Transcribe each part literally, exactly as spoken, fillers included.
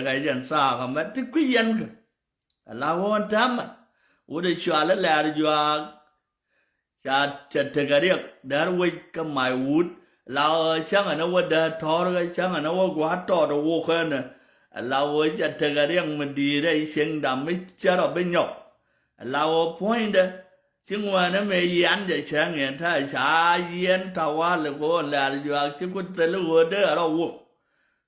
kɛ jɛn thaak ɛmɛ ti kui̱ yɛn kɛ. Ala ɣöö ɛn täämɛ wut ɛ cɔal i̱ Lɛ̈r Juaak. Ca, ca tekɛ riɛk däär wec kä Maiwut. Ala ɣöö cäŋ ɛn ɛ wä däär tɔ̱ɔ̱r kä cäŋ ɛn ɛ wä gua̱a̱th tɔɔt ɛ wok ɛnɛ. Ala ɣöö ca tekɛ riɛk mi di̱i̱t rɛy cieŋda mi cä rɔ bi nyɔk. Ala ɣöö puɔ̱nydɛ ci ŋuɛ̈nɛ mëë yian jɛ cäŋ yɛn ta̱a̱ ca yiɛn tawali kɛ ɣöö Lɛ̈r Juaak ci ku thil ɣöö dee rɔ wok.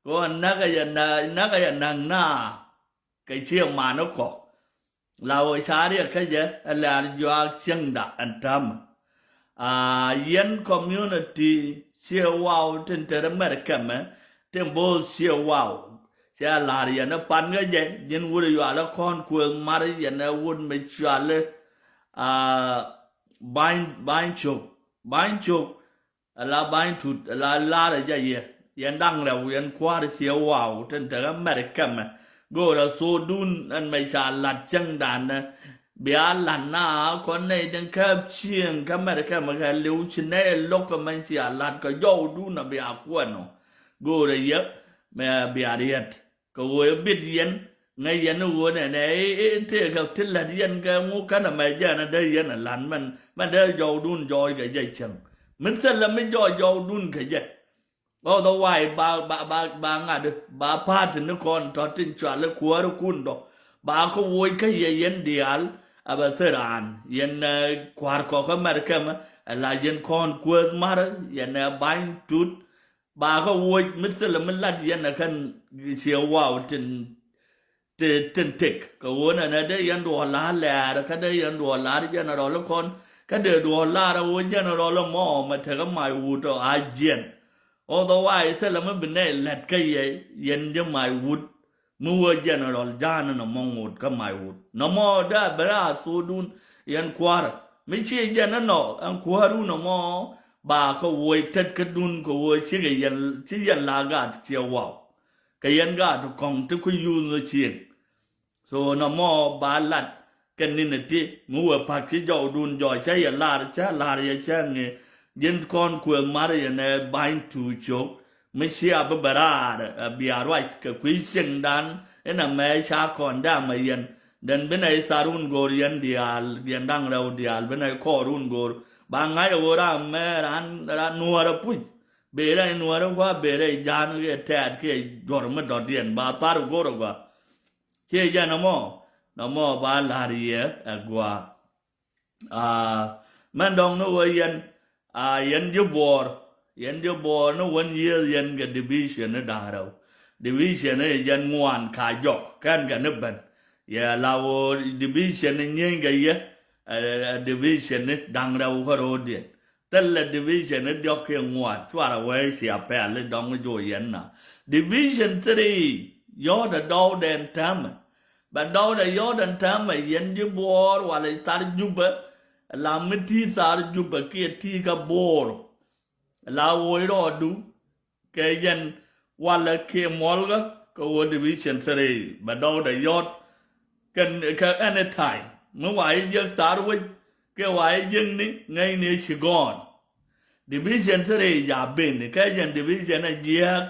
Kɛ ɣöö näkɛ yɛ na, näkɛ yɛ näk na kɛ ciɛ man kɔ. La ɣöö ca riɛk kä jɛ ɛ Lɛ̈r Juaak cieŋda ɛn täämɛ. Aa, yɛn community ciɛ waw tin te ri mɛr kɛmɛ, tin bo̱o̱th ciɛ waw. Cɛ la̱r yɛn ɛ pan kä jɛ, ji̱n wut ɛ yual ɛ kɔn kuëëth mar yɛn ɛ wut mi cual i̱, aa, Ba̱ny, Ba̱ny Cok. Ba̱ny Cok, ala Ba̱ny Tut, ala la̱r ɛ jɛ yɛ. Yɛn da̱ŋ rɛw, yɛn kua̱r ciɛ waw, tin te ri mɛr kɛmɛ. Go̱o̱rɛ thokdun ɛn mɛ ca la̱t cäŋdan ɛ. Bia la̱t na kɔn nɛy tin kääp cieŋ kä mɛr kɛmɛ kɛ li̱w ci nɛy lo̱k kɛ mɛn cia la̱t kɛ jɔwdun a bia kuɛn ɔ. Go̱o̱rɛ yɛ mɛ bia riɛt. Kɛ ɣöö ɛ bit yɛn, ŋäc yɛn ni ɣöö nɛnɛ i̱, i̱, i̱ tëëkɛ ti lät yɛn kɛ ŋu känɛ mɛ jɛn a dee yɛn a la̱t mɛn, mɛn dee jɔwdun jɔɔc kɛ jɛ cäŋ. Mi thilɛ mi jɔɔc jɔwdun kɛ jɛ. Otherwise ba, ba, ba, ba ŋa̱t, ba pa̱a̱t ni kɔn tɔ̱ tin cual i̱ kuäärikun dɔ. Ba kä woc kä yɛ yɛn diaal, a bɛ thil raan, yɛn, eh, kua̱r kɔk kä mɛr kɛmɛ, ala yɛn kɔn kuäth mar, yɛn, eh, Ba̱ny Tut, ba kä woc mi thilɛ mi lat yɛn ɛ kɛn ciɛ waw tin, ti, tin tëk. Kɛ ɣöö nɛnɛ dee yɛn duɔl la̱r Lɛ̈r, kä dee yɛn duɔl la̱r general kɔn, kä dee duɔl la̱r ɛ ɣöö general mɔ mɛ tekɛ Maiwut ɔ a jiɛn. Otherwise thilɛ mi bi nɛy lät kä yɛ, yɛn ji̱ Maiwut. Mi wee general ja̱a̱n nɔmɔ ŋot kä Maiwut. Nɔmɔ dee a ben a thokdun yɛn kuäärä. Mi ci jɛn inɔ ɛn kuäärun nɔmɔ ba kä woc tetkädun kɛ ɣöö cikɛ yɛn, ci yɛn la gaat ciɛ waw. Kɛ yɛn gaat kɔŋ ti ku yuuth ni cieŋ. So nɔmɔ ba lat kɛ ni̱n ɛ ti mi wee pa̱k ci jɔwdun jɔɔc cä yɛ lar, cä lar yɛ cä ŋi̱. Ji̱n kɔn kuëth mar yɛn ɛ Ba̱ny Tut Cok. Mi cia bi bɛ raar, ɛ, bia ruac kɛ kui̱ cieŋdan, inɛ mɛ ca kɔn dam ɛ yɛn. Den bi nɛ i̱ tharun go̱o̱r yɛn diaal, yɛn da̱ŋ rɛw diaal, bi nɛ i̱ kɔɔrun go̱o̱r. Ba ŋa̱c ɛ ɣöö ram mɛ ran, ran nuäärä puc. Bëë rɛy nuäärä gua̱a̱, bëë rɛy ja̱a̱n kiɛ tɛ̈t kiɛ juɔ̱r mi dɔ̱diɛn, ba thar go̱o̱r ɛ gua̱a̱. Ciɛ jɛn ɛmɔ, nɔmɔ ba la̱r yɛ ɛ gua̱a̱. Aa, mɛn dɔ̱ŋ ni ɣöö yɛn, aa, yɛn ji̱ Buɔɔr, yɛn ji̱ Buɔɔr ni wän yiëëth yɛn kɛ division ni da̱ŋ rɛw. Division ni jɛn ŋuan ka jɔk, kɛn kɛ ni ben. Yɛ la ɣöö division ni nyieeny kɛ yɛ, ɛ, ɛ, division ni da̱ŋ rɛw kä ro̱o̱diɛn. Thilɛ division ni diɔ̱k kiɛ ŋuan, cuarɛ wee cia pɛl i̱ dɔ̱ŋ jo̱o̱ yɛn na. Division three, yɔ̱ɔ̱t ɛ dɔ̱wdɛ ɛn täämɛ. Bɛ dɔwdɛ yɔ̱ɔ̱t ɛn täämɛ yɛn ji̱ Buɔɔr walɛ thar Jubɛ, la mi ti thar Jubɛ kiɛ ti kä Buɔɔr. La woc rɔɔdu kɛ yɛn walɛ kiɛ muɔlkä kɛ ɣöö division three. Bɛ dɔwdɛ yɔ̱ɔ̱t kɛ, kɛ any time. Mi wa ji̱ jiäk thar wec kiɛ wa ji̱ jiäkni ŋäcni ci gɔ̱ɔ̱n. Division three ja ben kɛ jɛn division ɛ jiääk.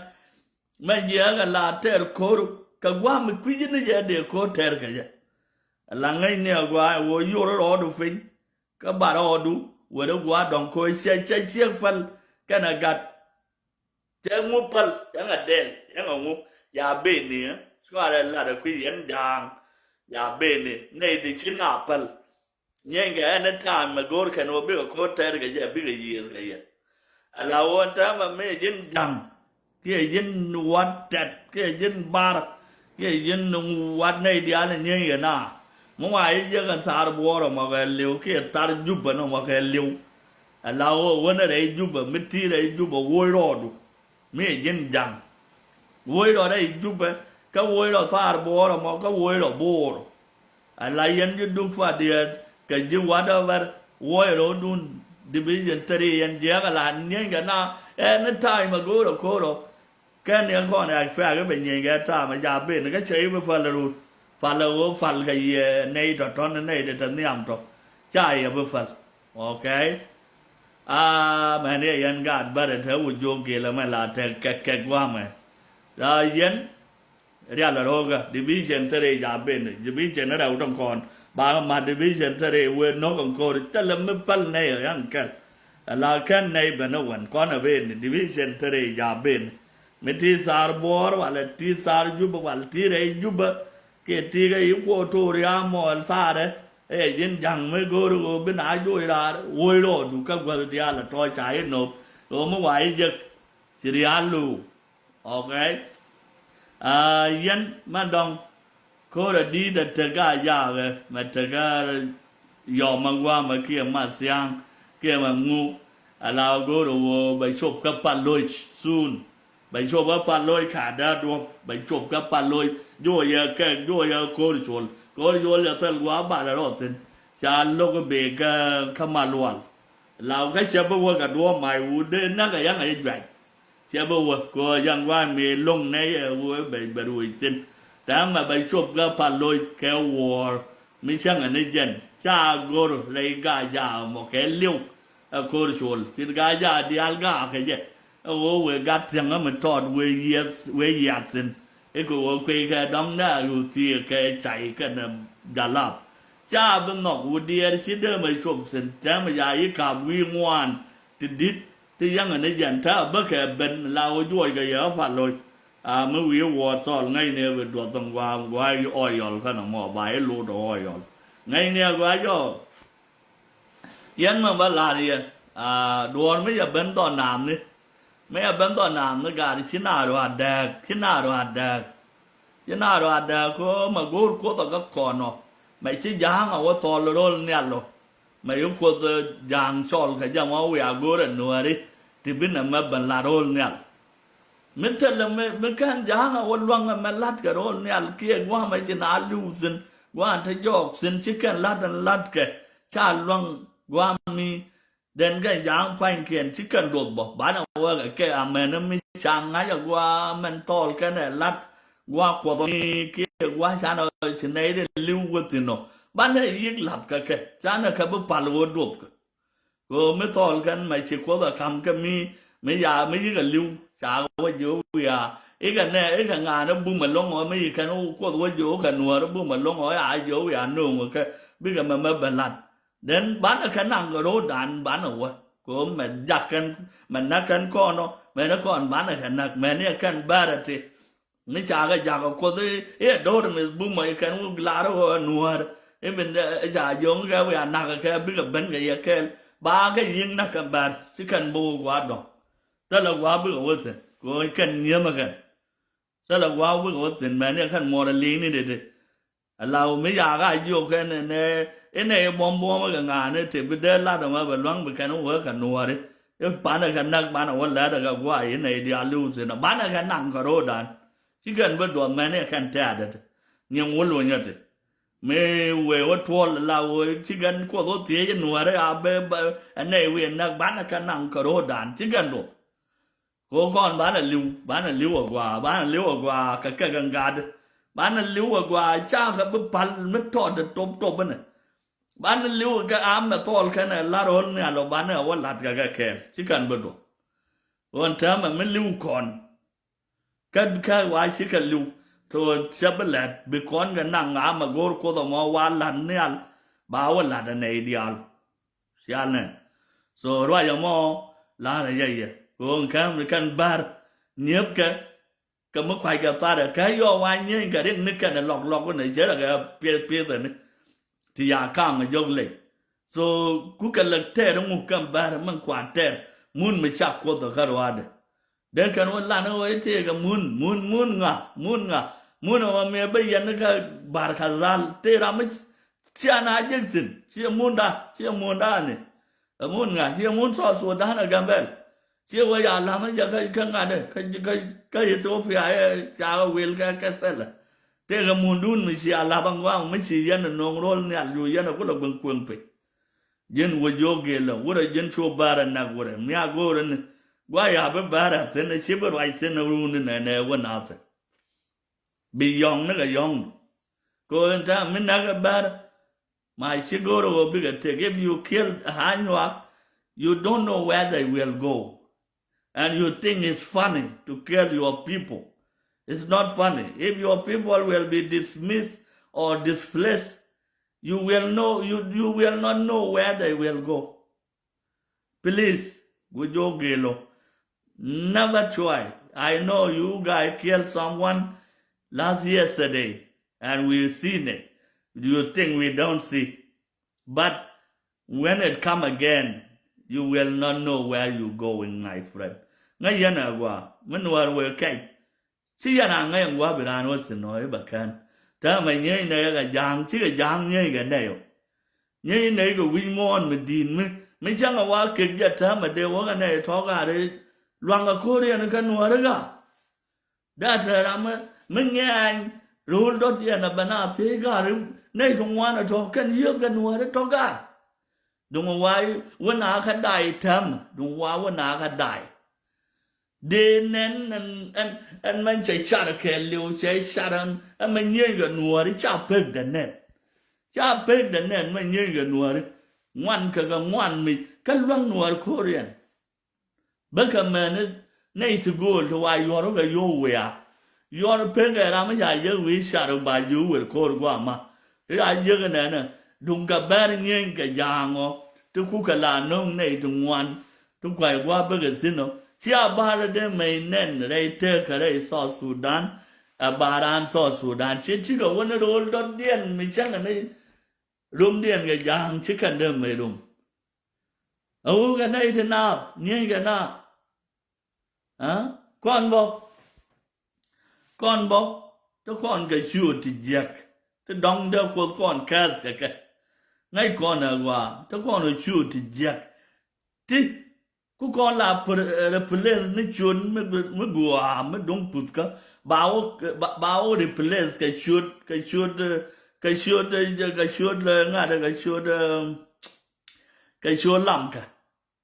Mɛ jiɛɛk ɛ la tɛr ko̱r kɛ gua̱a̱m mi kui̱c ni jɛ dee ko̱r tɛr kɛ jɛ. Ɛ la ŋäcni ɛ gua̱a̱ ɛ ɣöö yor rɔɔdu piny. Kä bar rɔɔdu wër ɛ gua̱a̱ dɔ̱ŋ ko̱r cɛ cɛ ciek päl kɛnɛ gat. Cɛ ŋu päl, yɛn ɛ dɛl, yɛn ɛ ŋu. Ya ben ni ɛ cuarɛ lat ɛ kui̱ yɛn ja̱a̱ŋ. Ya ben ni nɛy ti ci na päl. Nyieeny kɛ any time mɛ go̱o̱r kɛn wä bikɛ ko̱r tɛr kɛ jɛ bikɛ yiëëth kɛ yɛ. Ala wä ɛn täämɛ mi ji̱n ja̱ŋ kiɛ ji̱n wat tɛt kiɛ ji̱n bar kiɛ ji̱n wat nɛy diaal in nyieeny kɛ na. Mi wa ji̱ jiäk ɛn thar Buɔɔr ɛmɔ kɛ li̱w kiɛ thar Jubɛ ɛmɔ kɛ li̱w. Ala wä wänɛ rɛy Jubɛ mi ti rɛy Jubɛ woc rɔɔdu. Mi ji̱n ja̱ŋ. Woc rɔ rɛy Jubɛ kä woc rɔ thar Buɔɔr ɛmɔ kä woc rɔ Buɔɔr. Ala yɛn ji̱ duk pa diɛɛt kɛ ji̱ whatever woc rɔɔdun division three yɛn jiɛk ala nyieeny kɛ na any time a go̱o̱r a ko̱o̱r ɔ. Kɛn yɛn kɔn ɛ expect bɛ nyieeny kɛ ta̱a̱ mɛ ja ben kä cɛ i̱ bi päl rut. Pal ɛ ɣöö pal kɛ yɛ nɛy tɔ̱tɔ̱ ni nɛy dee te nhiam tɔ̱. Ca yɛ bi päl. Okay. Aa, mɛn yɛ yɛn gaat bärɛ te wi̱c jiök gilɛ mɛ la tɛk kɛk kɛk gua̱a̱mɛ. La yɛn, Rial a ro̱o̱kä division thɛrɛ ja ben, division rɛw tɔŋ kɔn ba ma division thɛrɛ wee no̱k in ko̱r thilɛ mi päl nɛy ɛ yan kɛl. Ala kɛn nɛy ben ɛ wän kɔn ɛ ben division thɛrɛ ja ben. Mi ti thar Buɔɔr wala ti thar Jubɛ wala ti rɛy Jubɛ kiɛ ti kɛ Equatoria mɔ tharɛ ɛ ji̱n ja̱ŋ mi go̱o̱r ɣöö bi na joc raar woc rɔɔdu kä guäth diaal ɛ tɔ̱ ca i̱ no̱k ɣöö mi wa i̱ jek ci rial lo̱o̱. Okay. Aa, yɛn mɛ dɔ̱ŋ ko̱rɛ di̱i̱t ɛ tek a ya̱a̱kɛ mɛ tek a yɔmɛ gua̱a̱mɛ kiɛ ma thia̱a̱ŋ kiɛ mɛ ŋu. Ala go̱o̱rɛ ɣöö bɛ cop kä Paloc soon. Bɛ cop kä Paloc ka̱a̱t dee duɔ̱p bɛ cop kä Paloc. Juɔyɛ kɛk juɔyɛ ko̱r col ko̱r col yɛ thil gua̱a̱ balɛ rɔ thi̱n. Ca lo̱k bee kä kä Malual. Law kä cɛ bi wä kɛ duɔ̱ɔ̱p mac wut dee näk ɛ ya̱ŋ ɛ juac. Cɛ bi wä kɛ ɣöö ya̱ŋ gua̱a̱ mëë lo̱ŋ nɛy ɛ wee bɛ bɛ ruëëc thi̱n. Täämɛ bɛ cop kä Paloc kɛ wuɔ̱ɔ̱r mi cäŋɛ ni jɛn ca go̱r rɛy Gaa-jaak mɔ kɛ li̱w. Ɛ ko̱r col cin Gaa-jaak diaal gaakɛ jɛ. Ɛ ɣöö wëë gat thiäŋä mi tɔɔt wëë yiath wëë yiath thi̱n. I̱ kɛ ɣöö kueykɛ dɔ̱ŋ nɛ a ɣöö thiëëkɛ cay kɛnɛ jalap. Ca bi nhɔk wut diɛɛr ci dee mɛ cop thi̱n täämɛ ca yi ka̱p wi̱i̱ ŋuan. Ti di̱t ti yäŋɛ ni jɛn täämɛ bäkɛ ben la wä juɔckɛ yɛ ɣä Paloc. A mi wi̱i̱ wuɔɔr thɔɔl ŋäcni ɛ bi duɔth ɛn gua̱a̱ gua̱a̱ i̱ ɔyɔl kɛnɛ mɔ ba i̱ lot ɛ ɔyɔl. Ŋäcni ɛ gua̱a̱ jɔɔk. Yɛn mɛ bä la̱r yɛ a duɔ̱ɔ̱r mi yɛ ben dhɔ naamni. Mi yɛ ben dhɔ naamni gaari ci naar wa dääk ci naar wa dääk. Ci naar wa dääk ko mɛ go̱o̱r Kuoth ɛ kä kɔn ɔ mɛ ci ja̱a̱ŋ ɛ wä thɔɔl ro̱l nhial ɔ. Mɛ ci Kuoth ja̱a̱ŋ cɔl kɛ jɛ mɔ wiaa go̱o̱r ɛ nuääri ti bi nɛ mɛ ben la̱r ro̱l nhial. Mi thilɛ mi mi kɛn ja̱a̱ŋ ɛ wä luäŋ ɛmɛ la̱tkɛ ro̱l nhial kiɛ gua̱a̱mɛ ci na li̱w thi̱n gua̱a̱n te jɔɔk thi̱n ci kɛn la̱t ɛn la̱tkɛ ca luäŋ gua̱a̱mi. Den kɛn ja̱a̱ŋ pa̱nykiɛn ci kɛn duɔth bä banɛ wä kɛ kɛ amɛn mi ca ŋa̱c ɛ gua̱a̱ mɛn thɔɔl kɛn ɛ la̱t gua̱a̱ kuɔth mi kiɛ gua̱a̱ canɛ ci nɛy ri li̱w wä thi̱n ɔ banɛ yi̱k la̱th kɛ kɛ canɛ kɛ bi pal wä duɔth kɛ. Kɛ ɣöö mi thɔɔl kɛn mɛ ci Kuoth ɛ ka̱m kä mi mi ya mi yikɛ li̱w ca wä jiök wiaa ikɛ nɛ ikɛ ŋa̱a̱n ɛ bum ɛlɔ̱ŋ ɔ mi yi kɛn Kuoth wä jiök kɛ nuäär ɛ bum ɛlɔ̱ŋ ɔ ya jiök wiaa nööŋ ɛ kɛ bikɛ mɛ mɛ bɛ la̱t. Den banɛ kɛ naŋ kɛ ro̱o̱dan banɛ wä kɛ ɣöö mɛ jak kɛn mɛ näk kɛn kɔn ɔ mɛn ɛ kɔn banɛ kɛ näk mɛn ɛ kɛn bäärɛ ti. Mi ca kɛ jakä Kuoth i̱ ɛ do̱r mi bumä i̱ kɛn wä lar ɣöö nuäär i̱ min ɛ ca jo̱ŋ kɛ wiaa nakä kɛ bikɛ ben kɛ yɛ kɛɛl ba kɛ yi̱ŋ nakä bär ci kɛn bi wä gua̱a̱r dɔ̱ŋ. Thilɛ gua̱a̱r bikɛ wä thi̱n kɛ ɣöö kɛn nyiemä kɛn. Thilɛ gua̱a̱r bikɛ wä thi̱n mɛn i̱ kɛn muɔɔr ɛ li̱i̱ŋni dee dee. Ala wä mi yakä a jiök kɛn inɛ inɛ i̱ buɔ̱m buɔ̱m kɛ ŋa̱a̱n i̱ ti bi dee lat ɛmɛ bɛ lua̱ŋ bi kɛn wä kɛ nuääri. I̱ panɛ kɛ näk banɛ wä lɛt ɛ kɛ gua̱a̱ inɛ i̱ diaal li̱w thi̱n ɛ banɛ kɛ naŋ kɛ ro̱o̱dan. Ci kɛn bi duɔth mɛn i̱ kɛn tɛ̈t ɛ ti nyiŋ wä luny ɛ ti. Mi wëë wä tuɔl la wä ci kɛn Kuoth wä thiec i̱ nuääri a bɛ bɛ ɛnɛ i̱ wi̱i̱ näk banɛ kɛ naŋ kɛ ro̱o̱dan ci kɛn duɔth. Ko kɔn banɛ li̱w banɛ li̱w a gɔaa banɛ li̱w a gɔaa kɛ kɛ kɛ gat. Banɛ li̱w a gɔaa ca kɛ bi pal mi tɔt top top inɛ. Banɛ li̱w kɛ am mɛ thɔɔl kɛnɛ lar ɣöl nhial ɔ banɛ a wä lat kɛ kɛ kɛɛl ci kɛn bi duɔth. Ɣän täämɛ mi li̱w kɔn. Kä kä wa ci kɛ li̱w thok cɛ bi lɛt bi kɔn kɛ naŋ am mɛ go̱o̱r Kuoth ɛmɔ wa lat nhial ba wä lat ɛ nɛy diaal. Cial nɛ. So ruac ɛmɔ la̱rä yɛ yɛ kɛ ɣöö kɛn kɛn bär niethkɛ kɛ mi kuackɛ tharɛ kɛ yɔɔ wa nyieeny kɛ rik ni kɛn lɔk lɔk ni cɛ rɛ kɛ pieth pieth ni. Ti ya kaŋ jɔk lec. So kukɛ lɛ tɛɛr ŋu kɛn bär min kua tɛɛr mun mi ca Kuoth kä ruaadɛ. Dee kɛn wä lan wä i̱ tëëkɛ mun mun mun ŋa mun ŋa. Mun ɛ wä miɛ bä yɛn kä Bar Kazal tëë ram mi cia na jek thi̱n ciɛ mun da ciɛ mun da ni. Ɛ mun ŋa ciɛ mun South Sudan ɛ Gambɛl. Ciɛ wä ya la̱th ni jɛ kä kä ŋa̱t ɛ kä kä kä Ethiopia ɛ ca kɛ wil kɛ kɛ thilɛ. Tëëkɛ mundun mi cia la̱th ɛn gua̱a̱ŋ mi ci yɛn ɛ no̱o̱ŋ ro̱l nhial cu yɛn ɛ kulɛ guiŋ kueŋ piny. Ji̱n wä jiök gëlä wurɛ ji̱n cu bärɛ näk wurɛ mi a go̱o̱rä ni. Gua̱a̱ ya bi bärɛ thi̱n ci bi ruac thi̱n run ni nɛnɛ wä nathɛ. Bi yɔ̱ŋ ni kɛ yɔ̱ŋ. Ko in täämɛ mi näk ɛ bärɛ. Ma ci go̱o̱rä wä bikɛ tek if you kill Anyuak you don't know where they will go. And you think it's funny to kill your people. It's not funny. If your people will be dismissed or displaced, you will know, you, you will not know where they will go. Please, gujo gelo. Never try. I know you guys killed someone last yesterday, and we've seen it. You think we don't see. But when it come again, you will not know where you going, my friend. Ŋa yɛn a gua, mi nuɔr wee kɛc. Ci yɛn a ŋäc ɛn gua̱a̱p iran wä thi̱n ɔ i̱ bɛ kɛn. Täämɛ nyieec nɛy kɛ ja̱a̱ŋ, cikɛ ja̱a̱ŋ nyieec kɛ nɛy ɔ. Nyieec nɛy kɛ wi̱c muɔ̱ɔ̱n mi di̱i̱t mi, mi cäŋ ɛ wa kek jɛ täämɛ dee wä kɛ nɛy tɔ̱ gaari luaŋ kɛ ko̱r yɛn kɛ nuääri ga̱a̱. Dee tɛɛ ram mi, mi ŋɛɛny ro̱o̱l dɔ̱diɛn ɛ bɛ na thiec gaari nɛy ti ŋuan ɛ tɔ̱ kɛn yiëëth kɛ nuääri tɔ̱ ga̱a̱r. Duŋ wa wä na kä day täämɛ, duŋ wa wä na kä day. Dee nɛn ɛn, ɛn, ɛn mɛn cɛ car kɛɛliw, cɛ car ɛn, ɛn mɛ nyieny kɛ nuɔɔri, ca pek dɛ nɛn. Ca pek dɛ nɛn mɛ nyieny kɛ nuɔɔri. Ŋuan kɛ kɛ ŋuan mi, kä luäŋ nuɔɔri ko̱riɛn. Bä kɛ mɛn nɛy ti go̱o̱l ti wa yuɔr kɛ yo̱o̱ wiaa. Yuɔr pek ɛ ram mi ca yek wi̱i̱ car ba yo̱o̱ wel ko̱r guama. I̱ a yek nɛnɛ, duŋ kɛ bɛr nyieny kɛ ja̱a̱ŋɔ, ti kukɛ la no̱o̱ŋ nɛy ti ŋuan. Ti kuay gua̱a̱p bäkɛ thi̱n ɔ. Cia ba̱a̱r dee mɛy nɛn rɛy tëëkä rɛy South Sudan. Ɛ ba̱a̱r an South Sudan. Ci cikɛ wä ni ro̱o̱l dɔ̱diɛn mi cäŋɛ ni romdiɛn kɛ ja̱a̱ŋ ci kɛn dee mɛy rom. Ɛ wukɛ nɛy ti naath, nyieny kɛ naath. Aa? Kɔn bä. Kɔn bä. Ti kɔn kɛ ciööt ti jiäk. Ti dɔ̱ŋ dee Kuoth kɔn kɛth kɛ kɛ. Ŋäc kɔn ɛ gɔaa. Ti kɔn kɛ ciööt ti jiäk. Ti ku kɔn la pr-, replace ni ciöt mi, mi gua̱a̱ mi duŋ puthkä. Ba wä, ba, ba wä replace kɛ ciöt, kɛ ciöt, eh, kɛ ciöt, eh, kɛ ciöt, eh, ŋa̱t, kɛ ciöt, eh, kɛ ciöt lamkä.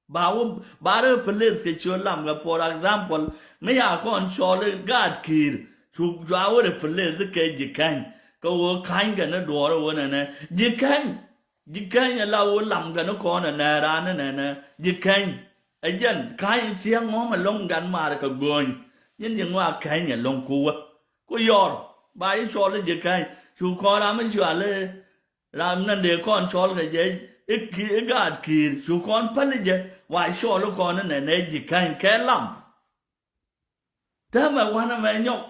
Ba wä, ba replace kɛ ciöt lamkä. For example, mi ya kɔn cɔl i̱ gaat ki̱i̱r, cu, cu a wä replace kɛ ji̱ käny. Kɛ wä käny kɛ ni duɔɔr wä nɛnɛ. Ji̱ käny. Ji̱ käny ɛ la wä lam kɛ ni kɔn ɛ nɛ raan ni nɛnɛ ji̱ käny. Ɛ jɛn käny ciɛ ŋɔ̱m ɛlɔ̱ŋ gan maar kɛ gööny. Nyin ji̱ ŋɔaa käny ɛlɔ̱ŋ ku wä. Ku yɔr, ba ji̱ cɔl i̱ ji̱ käny. Cu kɔn ram mi cual i̱ ram nɛn dee kɔn cɔl kɛ jɛ i̱ ki-, i̱ gaat ki̱i̱r. Cu kɔn päl i̱ jɛ, wa cɔl i̱ kɔn i̱ nɛnɛ ji̱ käny kɛ lam. Täämɛ wanɛ mɛ nyɔk.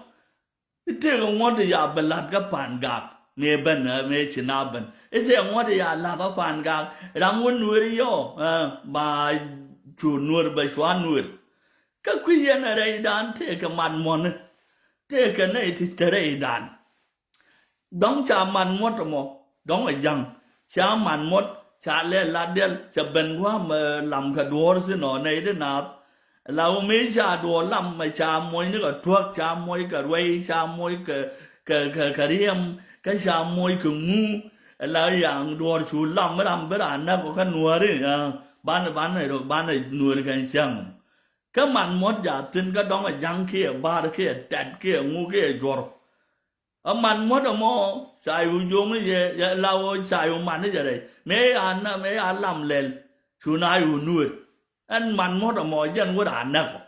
I̱ tëëkɛ ŋuɔ̱t i̱ ya bi la̱t kä pa̱a̱n gak mëë ben, ɛ, mëë ci na ben. I̱ tëëkɛ ŋuɔ̱t i̱ ya la̱t kä pa̱a̱n gak. Ram wä nueeri yɔ, ɛ, ba cu nueer bɛ cua nueer. Kä kui̱ yɛn ɛ rɛydan tëëkɛ mat muɔ̱ni. Tëëkɛ nɛy ti te rɛydan. Dɔ̱ŋ ca man muɔ̱t ɛmɔ, dɔ̱ŋ ɛ ja̱ŋ. Ca man muɔ̱t, ca lɛ lat diɛl, ca ben gua̱a̱m, ɛ, lam kɛ duɔ̱ɔ̱r thi̱n ɔ nɛy ti naath. La wä mëë ca duɔ̱ɔ̱r lam, ɛ ca moc ni kɛ tuäk, ca moc kɛ ruɛy, ca moc kɛ, kɛ, kɛ, kɛ riɛm, kä ca moc kɛ ŋu. Ɛ la yaŋ duɔ̱ɔ̱r cu lam, ram bi raan näk ɔ kä nuääri, ɛ, banɛ, banɛ, banɛ nuääri kɛn cäŋ. Kä man muɔ̱t jaathin kä dɔ̱ŋ ɛ ja̱ŋ kiɛ ba̱a̱r kiɛ tɛt kiɛ ŋu kiɛ juɔ̱r. Ɛ man muɔ̱t ɛmɔ ca yu jo̱ŋ yɛ, yɛ la wä ca yu man ni jɛ rɛy. Mëë ya na, mëë ya lam lɛl. Cu na yu nuet. Ɛn man muɔ̱t ɛmɔ jɛn wä raan näk ɔ.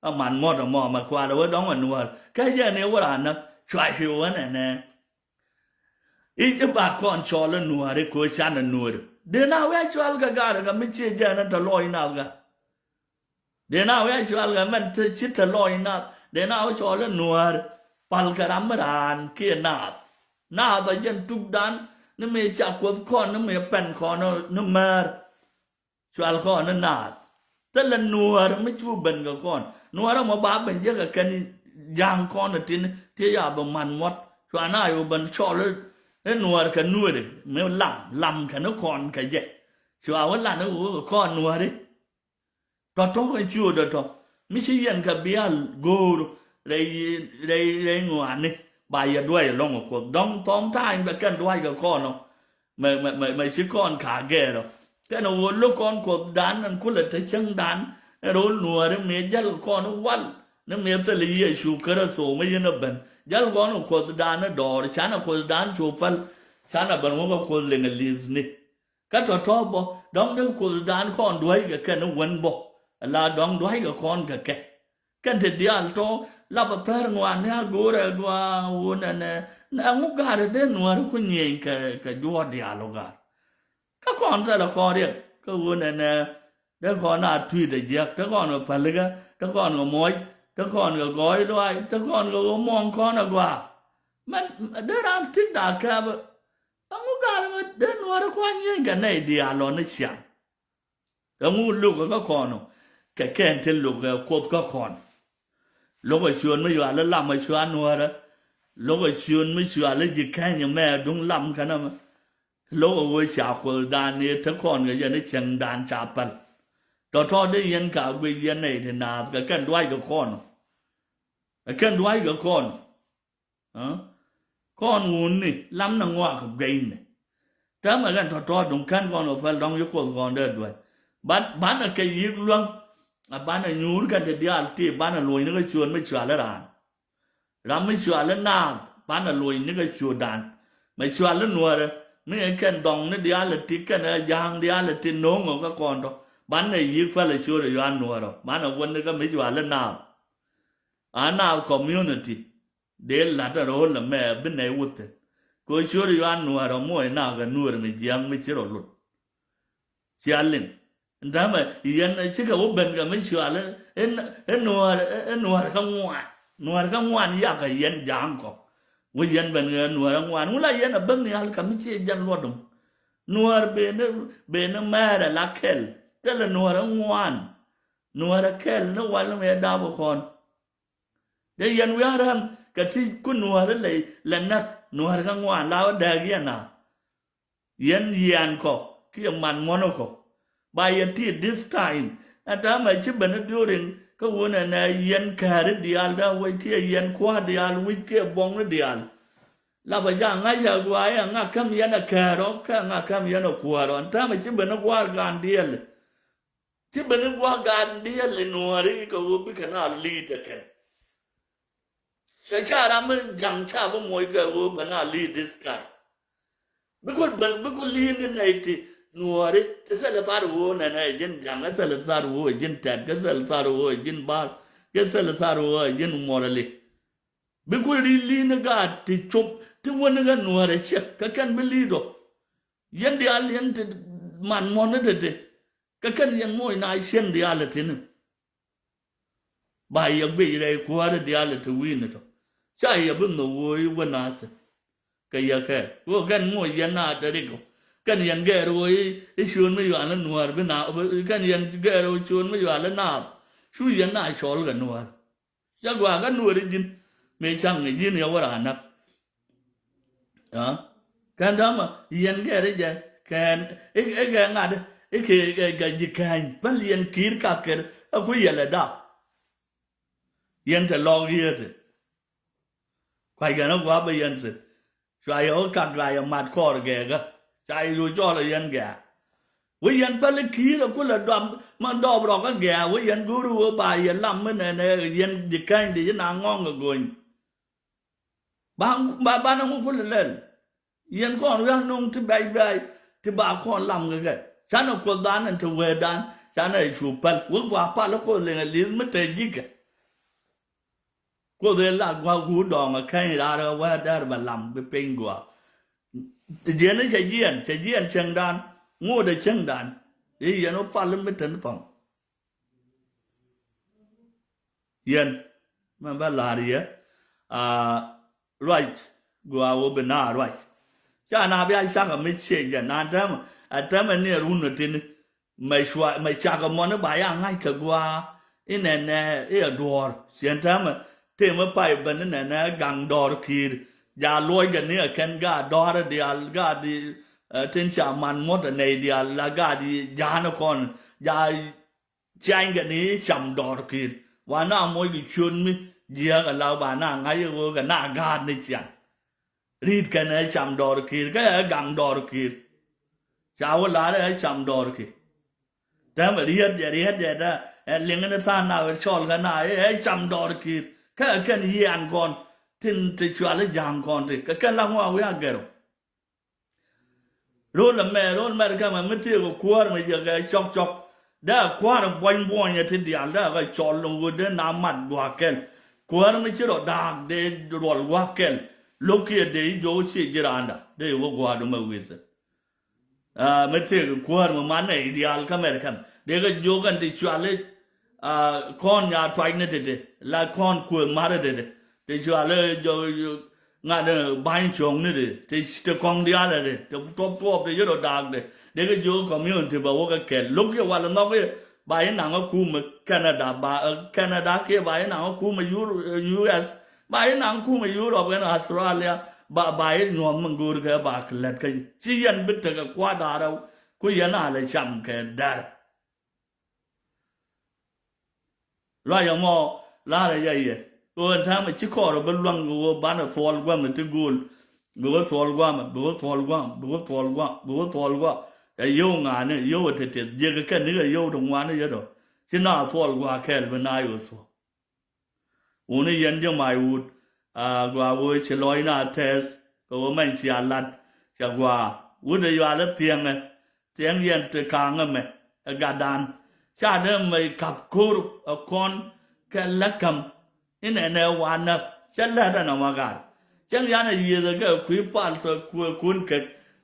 Ɛ man muɔ̱t ɛmɔ mɛ kualɛ wä dɔ̱ŋ ɛ nuäär. Kä jɛn i̱ wä raan näk. Cua ci wä nɛnɛ. I̱, i̱ ba kɔn cɔl i̱ nuäär i̱ ko̱ can i̱ nuäär. Dee na wä cɔal kɛ gaar kɛ mi ciɛ jɛn i̱ tɛ lɔc nath kä. Dee na wä cual kɛ mɛn te ci te lɔc nath. Dee na wä cɔl i̱ nuäär. Pal kɛ ram mi raan kiɛ naath. Naath a jɛn tukdan ni mëë ca kuoth kɔn ni mëë pɛn kɔn ni määr. Cual kɔn ni naath. Thilɛ nuäär mi cu ben kɛ kɔn. Nuäär ɛmɔ ba ben jek kɛ kɛn ja̱a̱ŋ kɔn tin ti ya bi man muɔ̱t. Cua na yo ben cɔl i̱ nuäär kɛ nuääri mi lam, lam kɛ ni kɔn kɛ jɛ. Cua wä lan i̱ wä kɛ kɔn nuääri. Tɔ̱tɔ̱ kɛ ciööt tɔ̱tɔ̱ mi ci yɛn kɛ bia go̱o̱r rɛy, rɛy, rɛy ŋɔaani ba yɛ duac ɛlɔ̱ŋ ɛ kuoth dɔ̱ŋ thɔm ta̱a̱ny bɛ kɛn duac kɛ kɔn ɔ. Mɛ, mɛ, mɛ, mɛ ci kɔn ka gɛɛr ɔ kɛn ɛ wä lo̱k kɔn kuothdan ɛn kulɛ te cäŋdan. Ɛn ro̱l nuääri mëë jäl kɔn wal ni mëë thil Yecu Kritho mi yin ɛ ben jäl kɔn ɛ kuothdan ɛ dɔɔr canɛ kuothdan cu päl. Canɛ ben wä kɛ kuoth liŋ ɛ li̱thni. Kä tɔ̱tɔ̱ bä dɔ̱ŋ ni kuothdan kɔn duäc kɛ kɛn ni wen bä. La dɔ̱ŋ duäc kɛ kɔn kɛ kɛ kɛn te diaal tɔ̱. lapɛ thär ŋuan ni a go̱o̱rɛ gua wunɛ nɛ. Nɛ ŋu ga̱r dee nuäär ku nyieny kɛ, kɛ juɔ̱ɔ̱r diaal ɔ ga̱r. Kä kɔn thilɛ kɔn riɛk kä wunɛ nɛ. Te kɔn a tui̱t a jiäk, te kɔn kɛ pälikä, te kɔn kɛ moc, te kɔn kɛ gɔɔy luaac, te kɔn kɛ ɣöö muɔ̱ŋ kɔn a gɔaa. Mɛn dee raan thi̱k da̱a̱ kɛɛpä. Ɛŋu gal mɛ dee nuäärä kua̱ nyieny kɛ nɛy diaal lɔni ciaŋ. Ɛŋu lo̱kɛ kä kɔn ɔ kɛ kɛn te lo̱kɛ Kuoth kä kɔn. Lo̱kɛ ciöön mi yual i̱ lam ɛ cua nuäärä. Lo̱kɛ ciöön mi cual i̱ ji̱ kɛny mɛ duŋ lam kɛn ɛmɛ. Lo̱k ɛ ɣöö ca Kuothdan ni te kɔn kɛ yɛn i̱ cieŋdan ca päl. Tɔ̱tɔ̱ dee yɛn ka guic yɛn nɛy ti naath kɛ kɛn dua̱ckɛ kɔn. Kɛ kɛn dua̱ckɛ kɔn. Aa? Kɔn wuni lam ni ŋɔak guic ni. Täämɛ kɛn tɔ̱tɔ̱ duŋ kɛn kɔn kɛ päl dɔ̱ŋ yi Kuoth kɔn dee dua̱c. But banɛ kɛ yi̱k luäŋ. A banɛ nyuur kɛn ti diaal ti banɛ luɔ̱ny ni kä ciöön mi cual i̱ raan. Ram mi cuali naath banɛ luɔ̱c ni kɛ ciötdan. Mɛ cuali nuäärä mi ɛ kɛn dhɔŋni diaal ɛ ti kɛn ɛ ja̱a̱ŋ diaal ɛ ti no̱o̱ŋ ɔ kä kɔn tɔ. Banɛ yi̱k pälɛ ciöt ɛ yuan nuäärä banɛ wä ni kä mi cuali naath. A naath community dee la̱t ɛ ro̱o̱l ɛmɛ bi nɛy wuthin. Kɛ ɣöö ciöt ɛ yuan nuäärä muɔc naath kɛ nuäär mi jiääk mi ci rɔ lut. Cia liŋ. Ntämɛ yɛn cikɛ wä ben kɛ mi cual i̱, i̱, i̱ nuäär, i̱, i̱ nuäär kä ŋuan. Nuäär kä ŋuan yakɛ yɛn ja̱a̱ŋ kɔ. Wä yɛn ben kɛ nuäär kä ŋuan. Wula yɛn a ben nhial kɛ mi ciɛ jɛn luɔt dum. Nuäär ben, ben mɛɛrɛ la kɛl. Thilɛ nuäär kä ŋuan. Nuäär kä kɛl ni wal ni mɛ dap kɔn. Dee yɛn wi̱i̱ a räm kɛ ti ku nuäär lɛ, lɛ näk nuäär kä ŋuan la wä dääk yɛn a. Yɛn yian kɔ kiɛ man muɔ̱n kɔ. Ba yɛ ti this time. Ɛn täämɛ ci ben i̱ during kä wun ɛnɛ yɛn kääri diaal dee wec kiɛ yɛn kua̱r diaal wi̱c kiɛ buɔ̱ŋni diaal. Lapɛ ja̱ ŋa̱c a gua̱a̱ yɛ ŋa̱ käm yɛn a kääri ɔ kɛ ŋa̱ käm yɛn a kuäär ɔ. Ɛn täämɛ ci ben i̱ gua̱a̱r gaan diɛɛli. Ci ben i̱ gua̱a̱r gaan diɛɛli nuääri kɛ ɣöö bikɛ na lead ɛ kɛn. Cɛ ca ram mi ja̱ŋ ca bi moc kɛ ɣöö bɛ na lead this time. Bikul ben bikul lead ni nɛy ti nuääri ti thilɛ thar ɣöö nɛnɛ ɛ ji̱n ja̱ŋ ɛ thilɛ thar ɣöö ɛ ji̱n tɛt kɛ thilɛ thar ɣöö ɛ ji̱n bar kɛ thilɛ thar ɣöö ɛ ji̱n muɔrali. Bikul ri lead ni gaat ti cop ti wäni kɛ nuäär ɛ ciɛk kɛ kɛn bi lead ɔ. Yɛn diaal yɛn ti man muɔ̱n ni tete. Kɛ kɛn yɛn moc na cieŋ diaal ɛ thi̱n. Ba yɛ guic rɛy kuäärä diaal ɛ te wi̱i̱ni tɔ. Ca yɛ bi nhök ɣöö i̱ wä naath. Kɛ yɛ kɛ ɣöö kɛn moc yɛn na te rik ɔ. Kɛn yɛn gɛɛr ɣöö i̱, i̱ ciöön mi yual i̱ nuäär bi na, kɛn yɛn gɛɛr ɣöö ciöön mi yual i̱ naath. Cu yɛn na cɔl kɛ nuäär. Ca gɔaa kä nuɔɔri ji̱n mëë caŋ ji̱n yɛ wä raan näk. Aa, kɛn dämä yɛn kɛ ri jɛ kɛn i̱, i̱ kɛ ŋa̱t i̱ kɛ, kɛ, kɛ ji̱ kääny päl yɛn ki̱i̱r kak kɛ ɛ ku yɛlɛ da̱k. Yɛn te lɔk yiëëti. Kua̱ckɛ ni gua̱a̱p ɛ yɛn thi̱n. Cua yɛ wä kak cua yɛ mat kɔɔr gɛɛkä. Ca yɛ yo̱o̱ cɔɔl ɛ yɛn gɛ̈ɛ̈. Wä yɛn päl i̱ ki̱i̱r ɛ kulɛ dɔam ma dɔɔp rɔk kä gɛ̈ɛ̈ wä yɛn go̱o̱ri wä ba yɛ lam mi nɛnɛ yɛn ji̱ käny di ci na ŋɔ̱ŋ ɛ go̱ny. Ba, ba, banɛ ŋu kulɛ lɛl. Yɛn kɔn wi̱i̱ a no̱o̱ŋ ti bɛc bɛc ti ba kɔn lam kɛ kɛ. Canɛ kuothdan ɛn te wäädan canɛ cu päl wä gua pal i̱ kuoth liŋ ɛ li̱th mi te ji̱kɛ. Kuoth ëë la gua̱a̱k guur dɔɔŋ ɛ käny raar ɛ wä dɛr bɛ lam bi piny gua̱a̱k. Jiɛn cɛ jiɛn, cɛ jiɛn cieŋdan, ŋo̱o̱dɛ cieŋdan. I̱ yɛn wä pal mi ten thɔŋ. Yɛn mɛ bä la̱r yɛ, aa, ruac gua̱a̱k wä bi naar ruac. Ca na bia cak ɛ mi ciec jɛ na tɛmɛ, ɛ tɛmɛ ni ɛ run ɛ tini. Mɛ cua, mɛ cakɛ mɔni ba ya ŋa̱c kɛ gua̱a̱ inɛnɛ i̱ ɛ duɔ̱ɔ̱r. Ciɛn täämɛ tëë mi pay ben inɛnɛ gaŋ dɔɔr ki̱i̱r. Ja luɔc kɛ ni ɛ kɛn gaat dɔɔr diaal, gaat i̱, ɛ, tin ca man muɔ̱t ɛ nɛy diaal la gaat i̱ ja̱a̱n ɛ kɔn. Ja ciany kɛ ni i̱ cam dɔɔr ki̱i̱r. Wa na moc kɛ ciöt mi jiääk ɛ la ba na ŋa̱c ɛ ɣöö kɛ na gaat ni ciaŋ. Ri̱i̱t kɛn ɛ cam dɔɔr ki̱i̱r, kä ɛ gaŋ dɔɔr ki̱i̱r. Ca wä la̱r ɛ cam dɔɔr ki̱i̱r. Täämɛ riet jɛ, riet jɛ, ɛ liŋ ni tha̱a̱ŋ na ɣöö cɔl kɛ na ɛ cam dɔɔr ki̱i̱r. Kä ɛ kɛn yian kɔn tin te cual i̱ ja̱a̱ŋ kɔn ti kɛ kɛn la ŋuak wi̱i̱ a gɛr ɔ. Ro̱l ɛmɛ, ro̱l mɛr kɛmɛ mi tëëkɛ kuäär mi jɛ kɛ cɔk cɔk. Dee kuäär buɔ̱ny buɔ̱nyɛ ti diaal dee kɛ cɔl ni ɣöö dee na mat gua̱a̱k kɛl. Kuäär mi ci rɔ da̱a̱k dee ruɔl wa̱a̱ kɛl. Lo̱k kiɛ dee jiök ci ji̱ raanda dee wä gua̱a̱r dum ɛ wi̱i̱th. Aa, mi tëëk kuäär mi man nɛy diaal kä Mɛrkɛn dee kɛ jiök ɛn ti cuali. Aa, kɔn nya tuac ni tete la kɔn kuëë ma̱r tete ti cuali jɔ ŋa̱t ba̱ny cuɔ̱ŋ ni tete ti kɔŋ diaal tete ti tuɔp tuɔp ti yet ɔ daak tete dee kɛ jiök community bɛ wä kɛ kɛl lo̱k kiɛ wal nhɔk kiɛ ba yi naŋ ɛ kumɛ Canada ba, ɛ, Canada kiɛ ba yi naŋ ɛ kumɛ Eur-, ɛ, U S. Ba yi naŋ kumɛ Europe ɛn Australia ba, ba yi nyuɔ̱th mi go̱o̱r kɛ ba kɛ lät kä ci yɛn bi tekɛ kua̱r da̱rä ku yɛn a lɛ cam kɛ dɛr. Luac ɛmɔ la̱rä yɛ yɛ kɛ ɣöö ɛn täämɛ ci kɔɔr ɛ bi luaŋ kɛ ɣöö banɛ thuɔl gua̱mɛ ti go̱o̱l. Bi wä thuɔl gua̱mɛ, bi wä thuɔl gua̱m, bi wä thuɔl gua̱m, bi wä thuɔl gua̱m. Ɛ yio̱w ŋa̱a̱ni, yio̱w ɛ tɛtɛth, jiɛkɛ kɛn nikɛ yio̱w ti ŋuani yet ɔ. Ci na thuɔl gua̱a̱ kɛɛl bi na yio̱w thuɔl. Wuni yɛn ji̱ mac wut, a, gɔaa wee ci lɔcna tɛth kɛ wee mɛny cia lat, cɛ gɔaa. Wut ɛ yual i̱ thiɛŋɛ, thiɛŋ yɛn ti ka̱a̱ŋ ɛmɛ ɛ gatdan. Ca dee mɛy ka̱p ko̱r ɛ kɔn kɛ läkäm. Inɛnɛ wanä cä lät ɛn ɛ ma gat. Cäŋ yan ɛ yiëëthɛ kɛ kui̱ pal thɔ kuëë kun kɛ,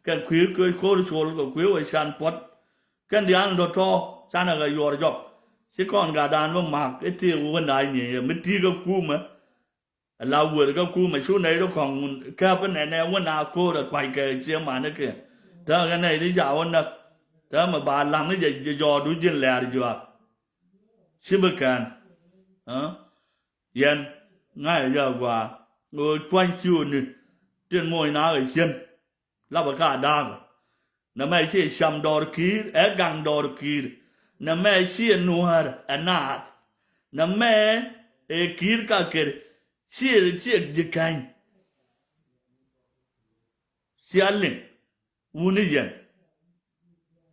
kɛ kui̱ ko̱r col kɛ kui̱ wä can puɔ̱t. Kɛn diaal ni tɔ̱tɔ̱ canɛ kɛ yuɔr jɔk. Ci kɔn gatdan bi mak i̱ ti wä wä na nyiey mi ti kɛ kumɛ. La wër kä kumɛ cu nɛy ti kɔŋ käp inɛnɛ wä na ko̱r ɛ kuac kɛ cie mani kiɛ. Täämɛ kɛ nɛy ti ca wä näk. Täämɛ ba laŋ ni jɛ jɔɔdu ji̱n lɛ̈ɛ̈r juaak. Ci bi kɛn. Aa? Yɛn ŋa̱cä jɛ agɔaa ɣöö tuany ci ɣöö ni tin moc na kɛ cien. Lapɛ ka daakä. Nɛmɛ ci cam dɔɔr ki̱i̱r ɛ gaŋ dɔɔr ki̱i̱r. Nɛmɛ ci ɛ nuäär ɛ naath. Nɛmɛ ɛ ki̱i̱r ka kɛr ci ɛ ci ɛ ji̱ käny. Cia liŋ wuni yɛn.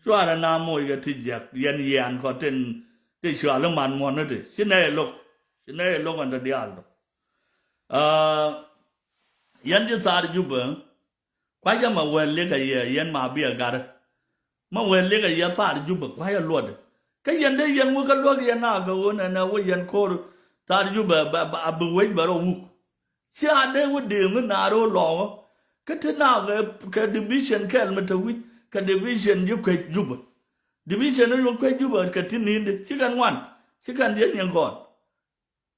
Cuarɛ na moc kɛ ti jiäk yɛn yian kɔ tin ti cuali man muɔ̱n ni ti ci nɛy lo̱k. Ci nɛy lo̱k ɛn ti diaal tɔ. Aa, yɛn ji̱ thaar Jubɛ. Kua̱cä ma wɛl likä yɛ yɛn ma biɛ gat. Ma wɛl likä yɛ thaar Jubɛ kua̱cä luɔt. Kä yɛn dee yɛn wä kä luäk yɛn a kɛ ɣöö nɛnɛ wä yɛn ko̱r thaar Jubɛ bɛ, bɛ, a bi wec bɛ rɔ wuk. Cia dee wä deeŋ i̱ naar ɣöö lɔɔkä. Kä te na kɛ, kɛ division kɛl mi te wi̱c kɛ division ji̱ kuec Jubɛ. Division i̱ wä kuec Jubɛ kɛ ti ni̱n di ci kɛn ŋuan ci kɛn diɛ nyin kɔn.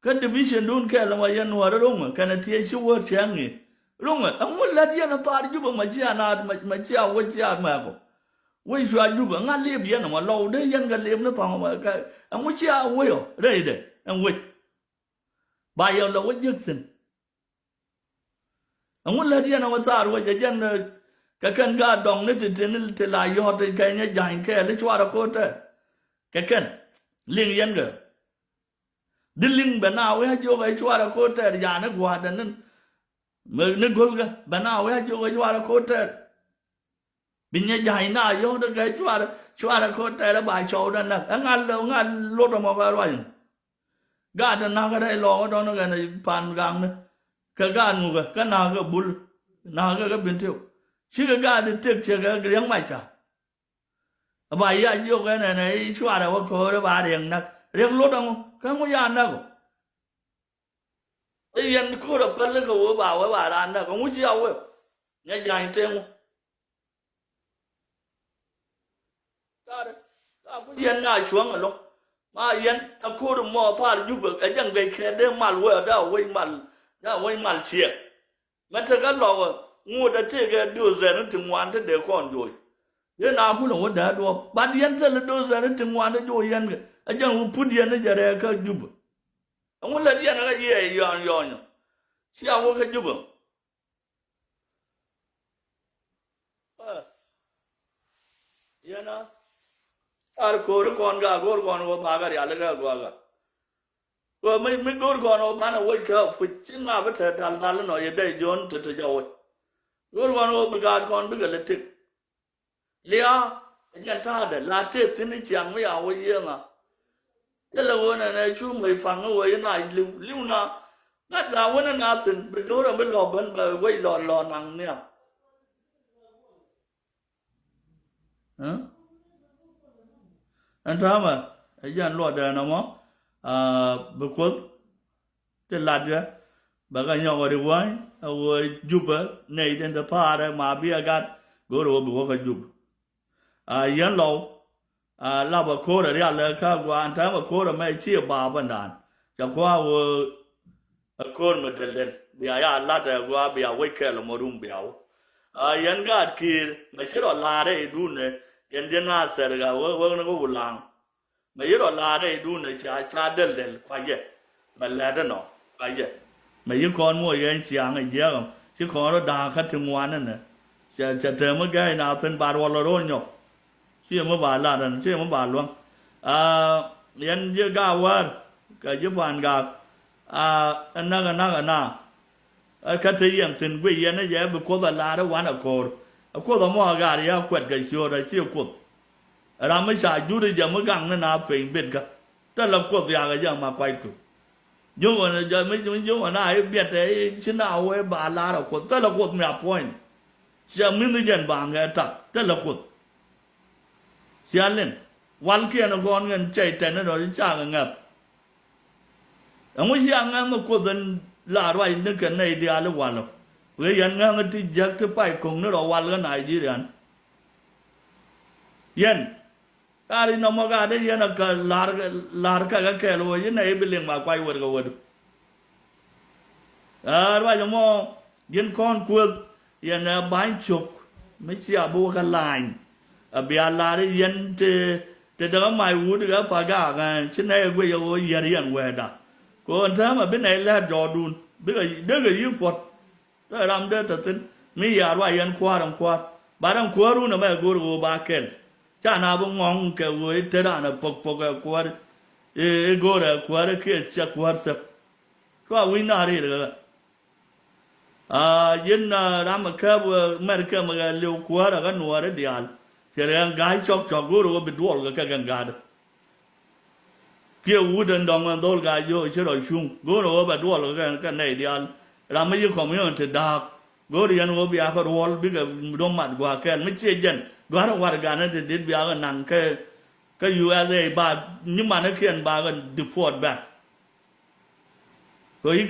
Kä division dun kɛl ma yɛn nuɔ̱ɔ̱r ro̱ŋɛ kɛnɛ tiee ci wäär cäŋ i̱ ro̱ŋɛ ɛŋu lät yɛn a thaar Jubɛ ma cia naat ma, ma cia wec cia mɛɛkɔ. Wec cua Jubɛ ŋa liep yɛn ma lɔw dee yɛn kɛ liep ni thɔŋ ma kɛ ɛŋu cia wec ɔ rɛydɛ ɛn wec. Ba yɛ lɔ wä jiäk thi̱n. Ɛŋu lät yɛn ɛ wä thaar wä jɛ jɛn, eh, kɛ kɛn gaat dɔŋ ni ti ti ni ti la yɔ̱ɔ̱t ti kɛ nyɛ ja̱ny kɛɛl i̱ cuarɛ ko̱o̱t tɛɛr. Kɛ kɛn liŋ yɛn kɛ. Di liŋ bɛ na wee a jiök ɛ cuarɛ ko̱o̱t tɛɛr yani gua̱a̱dɛ ni, ni go̱lkɛ bɛ na wee a jiök ɛ cuarɛ ko̱o̱t tɛɛr. Bi nyɛ ja̱ny na yɔ̱ɔ̱t kɛ cuarɛ, cuarɛ ko̱o̱t tɛɛr ba cɔwdɛ näk. Ɛ ŋa̱l, ŋa̱l lot ɛmɔ kɛ ruac. Gaat ɛ na̱k rɛy lɔɔk dɔ̱n kɛn pan gaŋni. Kɛ gaat ŋukɛ kɛ na̱k kɛ bul na̱k kɛ kɛ bin tiw. Cikɛ gaat i̱ tëk cɛ kɛ riɛk mac ca. Ɛ ba ya jiök ɛn ɛn ɛ cuarɛ wä ko̱o̱r ɛ ba riɛk näk riɛk lot ɛŋu kɛ ŋu ya näk ɔ. I̱ yɛn ko̱r ɛ päl kɛ wee ba wee ba raan näk ɛŋu ci a wee. Nyɛ ja̱ny teŋu. Car, car ku yɛn na cuäŋ ɛlɔ̱ŋ. Ma yɛn a ko̱r mɔ thaar Jubɛ ɛ jɛn gɛc kɛ dee mal wee da wec mal, da wec mal ciɛ. Mɛ tekɛ lɔk ɛ ŋot ɛ tëëkɛ do̱o̱thɛn ti ŋuan ti dee kɔn joc. Yɛn a kulɛ wä dee duɔ̱ɔ̱p. Bat yɛn thil do̱o̱thɛn ti ŋuan ti joc yɛn kɛ. Ɛ jɛn wä put yɛn ni jɛ rɛɛ kä Jubɛ. Ɛŋu lät yɛn ɛ kɛ yiɛɛ yɔ̱ɔ̱ny yɔ̱ɔ̱ny ɔ. Cia wä kä Jubɛ. Yɛn a ar ko̱ri kɔn ka go̱r kɔn wä ba kɛ riali kɛ guakä. Wä mi, mi go̱r kɔn wä banɛ wä kä puc ci ŋa bi te dal dal nɔ yɛ dee Jon te te jɛ wä. Go̱r kɔn wä bi gaat kɔn bikɛ lɛ tik. Lia, ɛ jɛn ta̱a̱dɛ la tëë thi̱n i̱ ciaŋ mi ya wä yiëëŋa. Thilɛ ɣöö nɛnɛ cu mec paŋ i̱ wee i̱ na li̱w, li̱w na. Ŋa̱t la wänä na thi̱n bi do̱rä bi lɔ ben bɛ wec lɔ lɔ naŋ nhiam. Ɛn ta̱a̱mɛ ɛ jɛn luɔtdɛ nɔmɔ, aa, bi Kuoth ti lat jɛ. Bɛ kɛ nyɔk ri wäny a wä Jupɛ nɛy tin te thaarɛ ma bi a gat go̱o̱r wä bi wä kä Jup. A yɛn lɔw a lap a ko̱o̱r a rial ɛ kä guan tääm a ko̱o̱r a mɛ ci a baap a naan. Ca kua̱ wä a ko̱o̱r mi del del bia ya lat ɛ gua̱ bia wec kɛɛl a mɔ rum bia wä. A yɛn gaat kiir mɛ ci rɔ laarɛ idun ɛ yɛn diɛn a thɛr ga wä wä ni wä wulaŋ. Mɛ yit rɔ la̱a̱t ɛ idun ɛ ca ca del del kuacɛ. Mɛ lɛt ɛnɔ kuacɛ. Mɛ yi kɔn muɔ yɛn ciaŋ ɛ jiɛk ɛm ci kɔn rɔ da̱a̱k kä ti ŋuan ɛnɛ. Cɛ cɛ tɛm mi gɛɛc na thin ba ruɔl rɔ ro̱l nyɔk. Ci mi ba lat ɛn ci mi ba luäŋ. Aa yɛn ji̱ gaak wäär kɛ ji̱ puan gaak. Aa ɛn nak ɛn nak ɛn na. Ɛ kä te yɛn thi̱n guic yɛn ni jɛ bi Kuoth a la̱r i̱ wan a ko̱o̱r. Ɛ Kuoth ɛmɔ a gaar yɛ kuɛt kɛ ciööt a ci Kuoth. Ram mi ca jur i̱ jɛ mi gaŋ ni na peny bitkä. Te lɛ Kuoth yak ɛ jɛ ma kuac tuk. Ji̱o̱ŋ ɛn jɛ mi ji̱o̱ŋ ɛn a i̱ biɛt ɛ i̱ ci na wee ba la̱r ɛ Kuoth. Te lɛ Kuoth mi a puɔ̱ny. Cɛ mi̱th ni jɛn ba ŋɛ tak. Te lɛ Kuoth. Cia liŋ walkiɛn ɛ gɔ̱ɔ̱n ŋɛn cɛy tɛn ni dɔ̱ ci cakɛ ŋɛp. Ɛŋu cia ŋɛn ni Kuoth in la ruac ni kɛ nɛy diaal i̱ walɔ. Wee yɛn ŋɛn ni ti jiäk ti pay ko̱ŋ ni rɔ wal kä Nigerian. Yɛn ka ri nɔmɔ ka dee yɛn a kä la̱r la̱r kɛ kɛ kɛɛl wee yi nɛy bi liŋ ma kuay wet kɛ wet. Aa ruac ɛmɔ yɛn kɔn Kuoth yɛn ɛ ba̱ny cök mi cia bi wä kä la̱ny. A bia la̱r yɛn te te däk a mac wut kɛ pa gaak ɛ ci nɛy ɛ guic ɛ ɣöö yiɛr yɛn wɛɛda. Kɛ ɣöö ɛn täämɛ bi nɛy lɛ̈ɛ̈t jɔɔdun bikɛ dekɛ yi̱k puɔ̱t. Tɛ ram dee te thi̱n mi yia ruac yɛn kua̱r ɛn kua̱r ba rɛn kuäärun ɛmɛ go̱o̱r ɣöö ba kɛl. Ca na bi ŋɔ̱ŋ kɛ ɣöö i̱ te raan ɛ pok pok ɛ kuäär i̱ go̱o̱r ɛ kuäär i̱ kiɛ cɛ kuäär thäk. Kua wi̱c na ri̱i̱r kɛ kɛ. Aa yɛn ram ɛ kääp mɛr kɛm kɛ liw kuäär ɛ kä nuɔɔri diaal. Cɛ rɛ ɛn ga̱a̱c cɔk cɔk go̱o̱r ɣöö bi duɔl kɛ kɛ kɛn ga̱a̱dä. Kiɛ wut ɛn dɔ̱ŋ ɛn dho̱l ka jiök ci rɔ cuŋ go̱o̱r ɣöö bɛ duɔl kɛ kɛ nɛy diaal. Ram mi ci community da̱a̱k go̱o̱r yɛn ɣöö bia kɛ ruɔl bikɛ dɔ̱ŋ mat gua̱a̱k kɛɛl mi ciɛ jɛn gua̱a̱r ɛ warɛgani ti dit bia kɛ naŋ kɛ kɛ U S A ba nyimanäkiɛn ba kɛ deport back. Kɛ yi